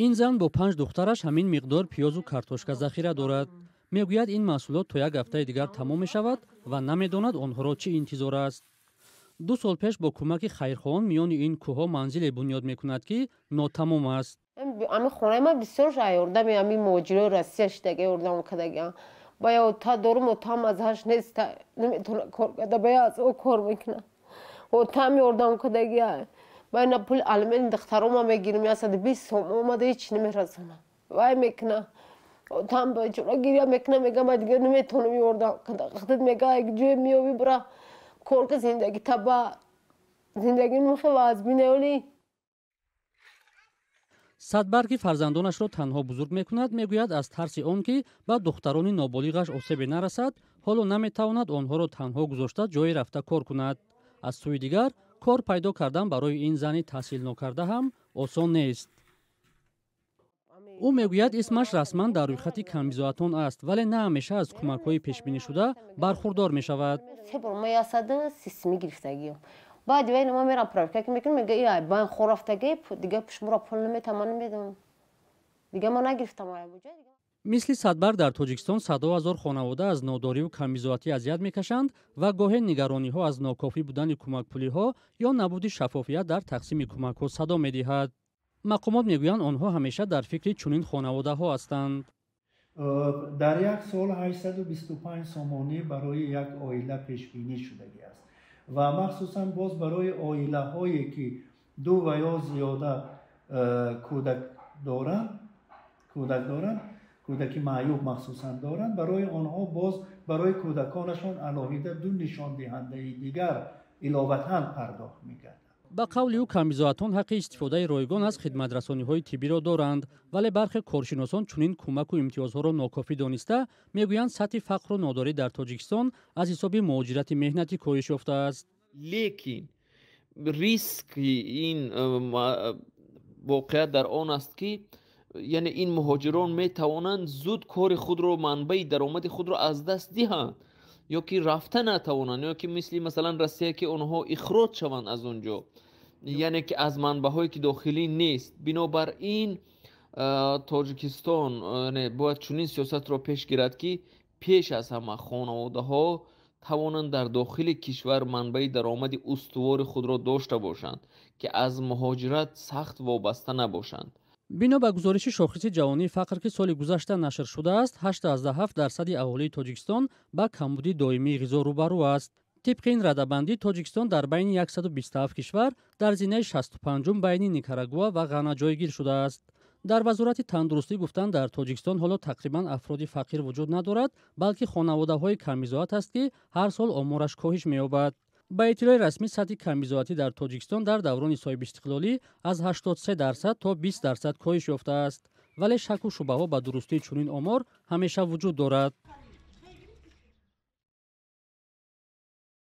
Ин зан бо панҷ духтараш ҳамин миқдор пиёзу картошка захира дорад. Мегӯяд, ин маҳсулот то як ҳафтаи дигар тамом мешавад ва намедонад, онҳоро чӣ интизор аст. 2 сол пеш бо кӯмаки хайрхоҳон миёни ин кӯҳҳо манзиле бунёд мекунад, ки нотамом аст. Ами хонаи ман бисёр ёрдами ами муҳоҷирои Россия шидаги, ёрдам кардагиам. Бая ота дорум, отаам азаш нест, наметавона кор карда, бая аз о кор мекуна. Отаам ёрдам кардагия. Бая пули алимент духтарома мегирим, 120 сом омада, ҳеч намерасона. Вай мекуна, отаам бечора гиря мекуна, мега, ма дигар наметавонам ёрдам карда. Худат, мега, як ҷое меёбӣ, бира кор ка, зиндагӣ таба зиндагӣ мехе вазбинеоли. Садбар, ки фарзандонашро танҳо бузург мекунад, мегӯяд, аз тарси он ки ба духтарони ноболиғаш осебе нарасад, ҳоло наметавонад онҳоро танҳо гузошта ҷое рафта кор кунад. Аз сӯи дигар, кор пайдо кардан барои ин зани таҳсилнокарда ҳам осон нест. Ӯ мегӯяд, исмаш расман дар рӯйхати камбизоатон аст, вале на ҳамеша аз кӯмакҳои пешбинишуда бархурдор мешавад. Се бор ма 130 сими гирифтагиам. Баъди вай ма мерам, проверка ки мекунам, мега, и байн хор рафтаги, дига шуморо пул наметам, ман намедонам, дига ма нагирифтам. Мисли Садбар дар Тоҷикистон садҳо ҳазор хонавода аз нодориву камбизоатӣ азият мекашанд ва гоҳе нигарониҳо аз нокофӣ будани кӯмакпулиҳо ё набуди шаффофият дар тақсими кӯмакҳо садо медиҳад. Мақомот мегӯянд, онҳо ҳамеша дар фикри чунин хонаводаҳо ҳастанд. Дар як сол 825 сомонӣ барои як оила пешбинӣ шудагӣ аст ва махсусан боз барои оилаҳое, ки ду ва ё зиёда кӯдак доранд, кӯдаки маъюб махсусан доранд, барои онҳо боз барои кӯдаконашон алоҳида ду нишондиҳандаи дигар иловатан пардохт мегардад. Ба қавли ӯ, камбизоатон ҳаққи истифодаи ройгон аз хидматрасониҳои тиббиро доранд, вале бархе коршиносон чунин кӯмаку имтиёзҳоро нокофӣ дониста, мегӯянд, сатҳи фақру нодорӣ дар Тоҷикистон аз ҳисоби муҳоҷирати меҳнатӣ коҳиш ёфтааст. Лекин риски ин воқеат дар он аст, ки яъне ин муҳоҷирон метавонанд зуд кори худро, манбаи даромади худро аз даст диҳанд ё ки рафта натавонанд, ё ки мисли, масалан, Россия, ки онҳо ихроҷ шаванд аз он ҷо, яъне ки аз манбаъҳое ки дохилӣ нест. Бинобар ин Тоҷикистон бояд чунин сиёсатро пеш гирад, ки пеш аз ҳама хонаводаҳо тавонанд дар дохили кишвар манбаи даромади устувори худро дошта бошанд, ки аз муҳоҷират сахт вобаста набошанд. Бино ба гузориши шохиси ҷаҳонии фақр, ки соли гузашта нашр шудааст, 8,7 дарсади аҳолии Тоҷикистон ба камбудии доимии ғизо рӯбарӯ аст. Тибқи ин радабандӣ, Тоҷикистон дар байни 127 кишвар дар зинаи 65-ум байни Никарагуа ва Ғана ҷойгир шудааст. Дар Вазорати тандурустӣ гуфтанд, дар Тоҷикистон ҳоло тақрибан афроди фақир вуҷуд надорад, балки хонаводаҳои камбизоат аст, ки ҳар сол омораш коҳиш меёбад. Ба иттилои расмӣ, сатҳи камбизоатӣ дар Тоҷикистон дар даврони соҳибистиқлолӣ аз 83% то 20% коҳиш ёфтааст, вале шаку шубҳаҳо ба дурустии чунин омор ҳамеша вуҷуд дорад.